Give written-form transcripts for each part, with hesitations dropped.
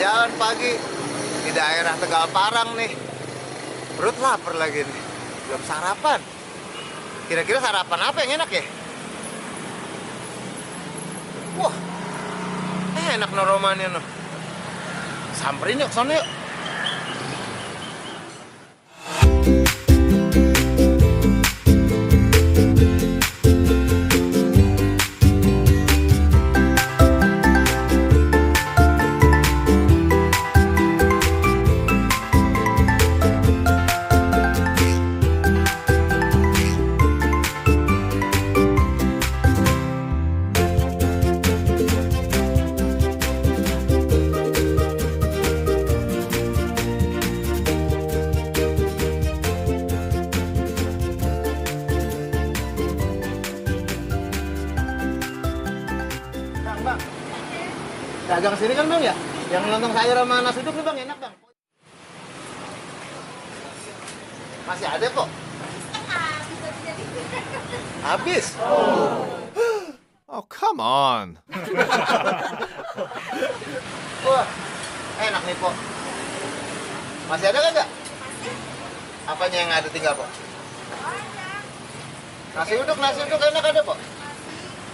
jalan-jalan pagi di daerah Tegal Parang nih. Perut lapar lagi nih. Belum sarapan. Kira-kira sarapan apa yang enak ya? Wah, enak no romannya no. Samperin yuk, sono yuk. Bang, dagang sini kan bang ya? Yang lontong sayur sama nasi uduk nih bang, enak bang. Masih ada kok. Habis. Oh, come on. Wah, enak nih po. Masih ada nggak? Apanya yang ada tinggal po? Nasi uduk enak ada po.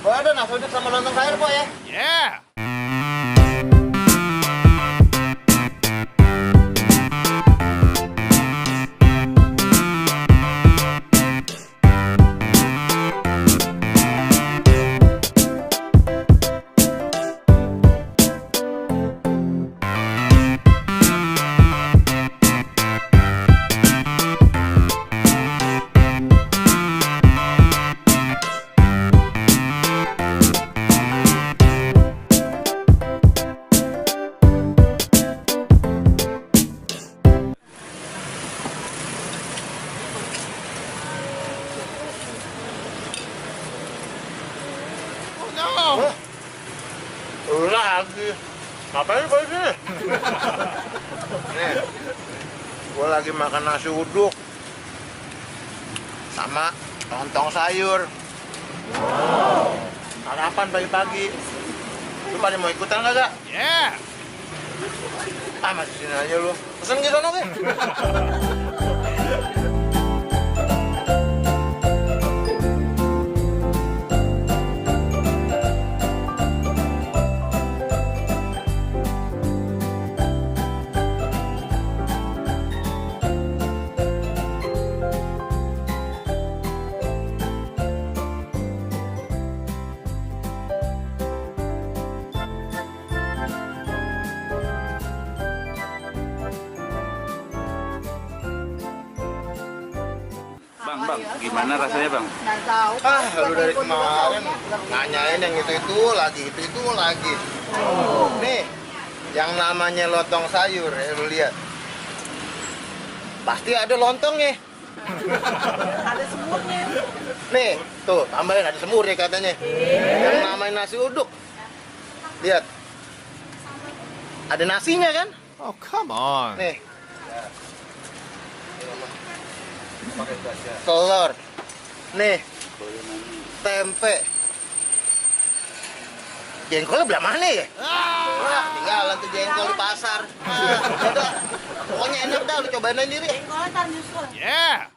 Oh, ada nasi uduk sama lontong sayur po ya? Yeah. Oh, lagi. Ngapain kau sini? Nih, gue lagi makan nasi uduk sama lontong sayur. Sarapan pagi-pagi. Lu pada mau ikutan nggak? Yeah. Ah, masih sini aja lu. Pesen gitu sono ke? Bang, gimana rasanya bang? Nggak tahu. Ah, lu dari kemarin nanyain yang itu lagi. Nih, yang namanya lontong sayur ya, lu lihat. Pasti ada lontongnya. Ada semurnya. Nih, tuh tambahin ada semurnya katanya. Yang namanya nasi uduk. Lihat. Ada nasinya kan? Oh, come on. Nih. Telur. Nih. Tempe. Jengkolnya belah mana ya? Wah, tinggalan tuh jengkol di pasar. Udah. Pokoknya enak dah, lu cobain aja sendiri. Jengkolnya ntar nyusul. Yeah.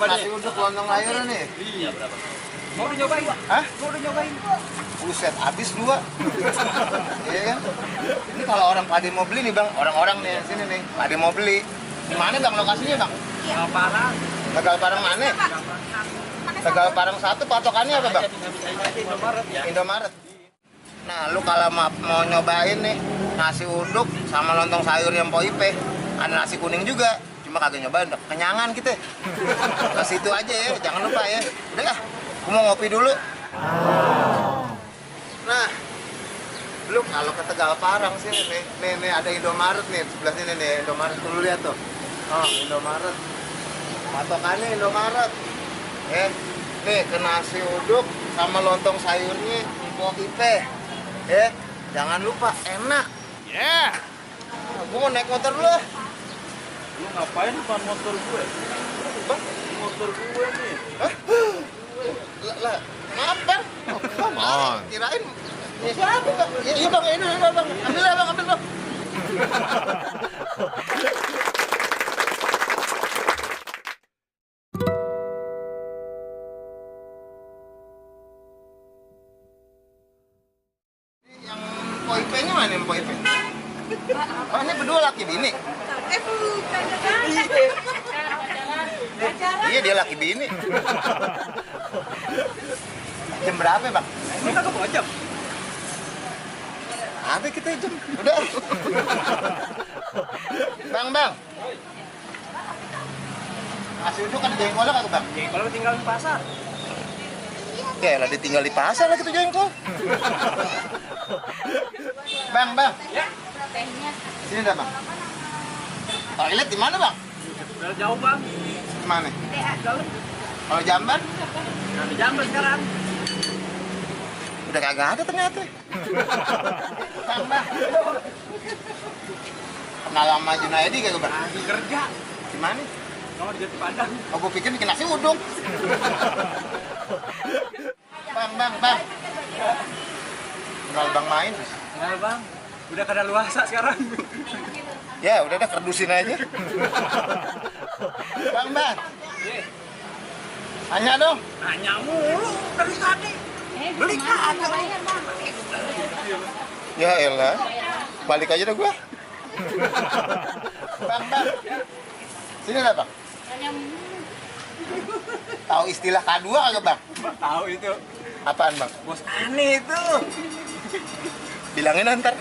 Nasi uduk lontong sayur nih. Iya, berapa? Mau udah nyobain, Pak? Hah? Mau udah nyobain? Buset, habis 2. Iya kan? Ini kalau orang pada mau beli nih bang, orang-orang nih sini nih, pada mau beli. Di mana bang lokasinya bang? Tegal Parang. Tegal Parang mana? Tegal Parang 1, patokannya apa bang? Indomaret ya. Indomaret. Nah, lu kalau mau nyobain nih nasi uduk sama lontong sayur yang poipe, ada nasi kuning juga. Cuma kagak nyobain, udah kenyangan gitu. Ke situ aja ya, jangan lupa ya. Udah ah, gua mau ngopi dulu. Nah, lu kalau ke Tegal Parang sih nih ada Indomaret nih sebelah sini nih Indomaret tuh lu lihat tuh. Oh, Indomaret. Patokannya Indomaret. Nih ke nasi uduk sama lontong sayurnya poipe. Jangan lupa enak. Yeah! Nah, gua mau naik motor dulu. Lu ngapain depan motor gue? Bang, Motor gue nih. lah, ngapa? Oh, come on. Kirain ya siapa bang? Iya bang, ini bang. Ambil lah bang, ambil bang. Yang poipenya mana yang poipe? Oh ini berdua laki bini? Bukan Iya dia laki bini. Jam berapa bang? Ini kagak bawa jam. Ada kita jam. Udah. Bang. Nasi uduk ada jengkolnya kagak bang? Kalau tinggal di pasar. Ya lah ditinggal di pasar lah gitu jengkol. Bang. tehnya. Sini dah bang. Toilet di mana bang? Udah jauh bang. Di mana? Dalam. Kalau jamban? Nah, di Jamban sekarang. Udah kagak ada ternyata. Bang. Kenal sama Junaidi kagak bang? Lagi kerja. Di mana? Kamu di Jati Padang. Oh, gue pikir bikin nasi uduk. Bang. Kenal bang main. Nah bang, udah kada luasa sekarang. Ya udah dah kerdusin aja. Bang. Tanya dong. Nanya mulu dari tadi. Beli kagak. Ya elah. Balik aja dah gua. Bang. Sini dah bang. Tahu istilah K2 kagak bang? Tahu itu. Apaan bang? Bos aneh itu. Bilangin ntar.